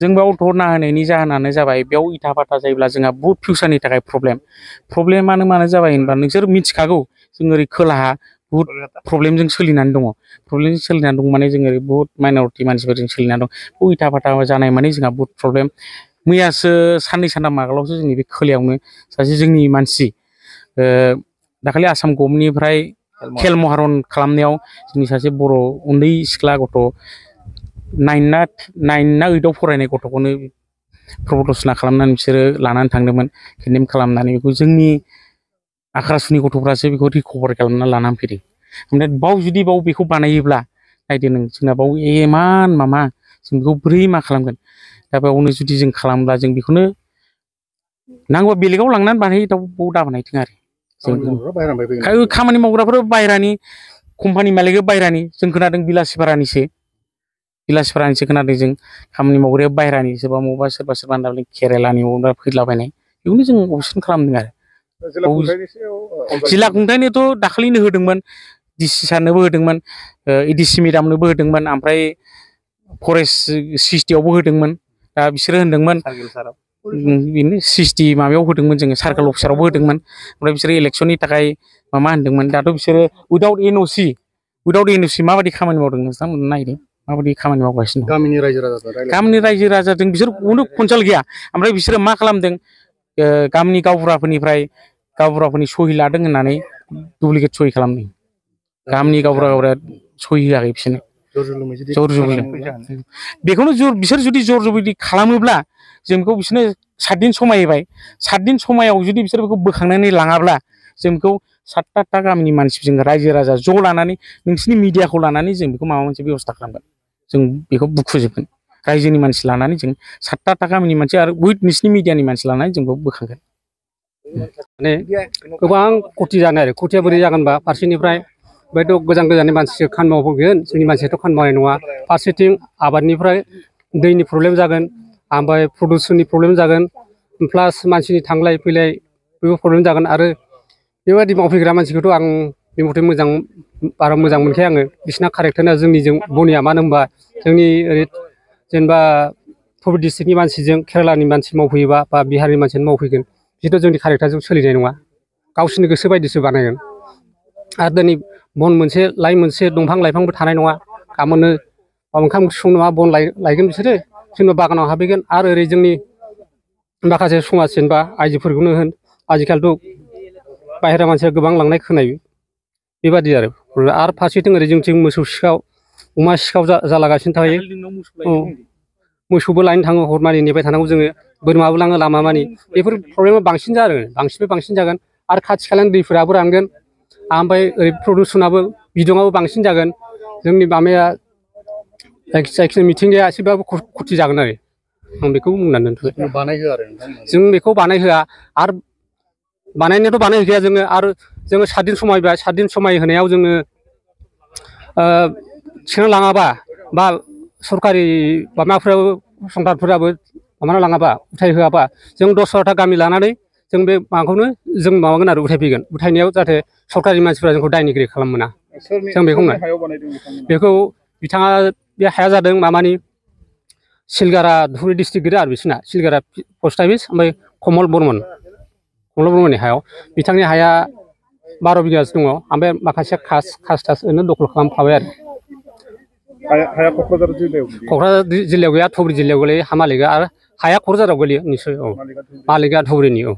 जों बेयाव धरना होनायनि जाहोनानो जाबाय बेयाव इथा फाथा जायोब्ला जोंहा बहुत फिउचारनि थाखाय प्रब्लेमानो मानो जाबाय होनबा नोंसोर मिथिखागौ जों ओरै खोलाहा बहुत प्रब्लेमजों सोलिनानै दङ माने जों ओरै बहुत माइनरिटि मानसिफोरजों सोलिनानै दं इथा फाथा जानाय माने जोंहा बहुत प्रब्लेम मैयासो साननै सानथाम आगोलावसो जोंनि बे खोलायावनो सासे जोंनि मानसि दाखालि आसाम गभर्नमेन्टनिफ्राय खेल महारन खालामनायाव जोंनि सासे बर' उन्दै सिख्ला गथ' 9 ना 8आव फरायनाय गथ'खौनो प्रबतसना खालामनानै बिसोरो लानानै थांदोंमोन किडनेप खालामनानै बेखौ जोंनि आख्रासुनि गथ'फ्रासो बेखौ रिकभार खालामना लानानै फैदों ओमफ्राय बाव बेखौ बानायोब्ला नायदो नों जोंना बाव इमान मामा जों बेखौ बोरै मा खालामगोन दा बेयावनो जुदि जों खालामब्ला जों बेखौनो नांगौबा बेलेगाव लांनानै बानायो बाव दाबानायथों आरो जों खामानि मावग्राफोर बायरानि कम्पानि मालिकआ बायरानि जों खोनादों बिलासिपारानिसो खोनादों जों खामानि मावग्राया बायरानि सोरबा होनना केरेलानि मावग्रा फैलाबायनाय बेखौनो जों अपसन खालामदों आरो जिल्ला खुंथायनोथ' दाखालिनो होदोंमोन डिसि सारनोबो होदोंमोन एडिसि मेडामनोबो होदोंमोन ओमफ्राय फरेस्ट सिटियावबो होदोंमन दा बिसोरो होनदोंमोन बेनो सिटि माबायाव होदोंमोन जोङो सार्कोल अफिसारावबो होदोंमोन ओमफ्राय बिसोरो इलेक्सननि थाखाय माबा होनदोंमोन दाथ' बिसोरो उइदाउट एनअसि माबायदि खामानि मावदों नोंथांमोन नायदों माबायदि खामानि मावगासिनो गामिनि रायजो राजाजों बिसोर खुनु कनसाल्ट गैया ओमफ्राय बिसोरो मा खालामदों गामिनि गावबुराफोरनि सहि लादों होननानै डुप्लिकेट सहि खालामदों गामिनि गावबुराया सहि होआखै बिसोरनो बेखौनो बिसोर जुदि जर जबरदस्ति खालामोब्ला जों बेखौ बिसोरनो 7 दिन समय होबाय 7 दिन समायाव जुदि बिसोर बेखौ बोखांनानै लाङाब्ला जों बेखौ 7 गामिनि मानसिफोरजों रायजो राजा ज' लानानै नोंसिनि मिडियाखौ लानानै जों बेखौ माबा मोनसे बेबस्था खालामगोन जों बेखौ बुखुजोबगोन रायजोनि मानसि लानानै जों 7 गामिनि मानसि आरो नोंसिनि मिडियानि मानसि लानानै जों बेखौ बोखांगोन माने गोबां खथि जानाय आरो खथिया बोरै जागोनबा फारसेनिफ्राय बेथ' गोजाननि मानसिसो खामानि मावफैगोन जोंनि मानसियाथ' खामानि मावनाय नङा फारसेथिं आबादनिफ्राय दैनि प्रब्लेम जागोन ओमफ्राय प्रदुसननि प्रब्लेम जागोन प्लास मानसिनि थांलाय फैलाय बेबो प्रब्लेम जागोन आरो बेबायदि मावफैग्रा मानसिखौथ' आं बे मथे बारा मोजां मोनखाया आङो बिसिना कारेक्टारा जोंनिजों बनिया मानो होनबा जोंनि ओरै जेनेबा धुबुरी डिस्ट्रिक्टनि मानसिजों केरेलानि मानसि मावफैयोबा बा बिहारनि मानसियानो मावफैगोन जिहेथु जोंनि कारेक्टारजों सोलिनाय नङा गावसोरनि गोसो बायदिसो बानायगोन आरो दिनै बन मोनसे लाइ मोनसे दंफां लाइफांबो थानाय नङा गाबोननो ओंखाम ओंख्रि संनो नङा बन लायगोन बिसोरो जोंनाव बागानाव हाबहैगोन आरो ओरै जोंनि माखासे समाज जेनेबा आइजोफोरखौनो होन आजिखालिथ' बाहेरा मानसिया गोबां लांनाय खोनायो बेबादि आरो फारसेथिं ओरै जोंथिं मोसौ सिखाव अमा सिखाव जालागासिनो थायो मोसौबो लायनो थाङो हरमानि नेबाय थानांगौ जोङो बोरमाबो लाङो लामा मानि बेफोर प्रब्लेमा बांसिन जागोन आरो खाथि खालानि दैफोराबो रानगोन ओमफ्राय ओरै प्रदुसनाबो बिदुङाबो बांसिन जागोन जोंनि माबाया जायखिजाया मिथिंगाया एसेबाबो खथि जागोन आरो आं बेखौ बुंनानै दोनथ'बाय जों बेखौ बानायहोआ आरो बानायनायाथ' बानायहोखाया जोङो 7 दिन समय होबाय 7 दिन समय होनायाव जोङो थिखांना लाङाबा बा सरकारि माबाफ्राबो संस्थानफोराबो माबाना लाङाबा उथाय होआबा जों 10-12था गामि लानानै जों बे माबाखौनो जों माबागोन आरो उथायफैगोन उथायनायाव जाहाथे सरकारि मानसिफ्रा जोंखौ दायनिगिरि खालामनो मोना जों बेखौ बिथाङा बे हाया जादों माबानि सिलगारा धुबुरी डिस्ट्रिक्ट गैया आरो बिसोरना सिलगारा पस्ट अफिस ओमफ्राय कमल बर्मननि हायाव बिथांनि हाया 12 बिगासो दङ ओमफ्राय माखासे खास ओरैनो दखल खालामखाबाय आरो हाया क'क्राझार जिल्लायाव गैया धुबुरी जिल्लायाव गोलैयो हा मालिकआ आरो हाया क'क्राझाराव गोलैयो निस्सय औ मालिकआ धुबुरीनि औ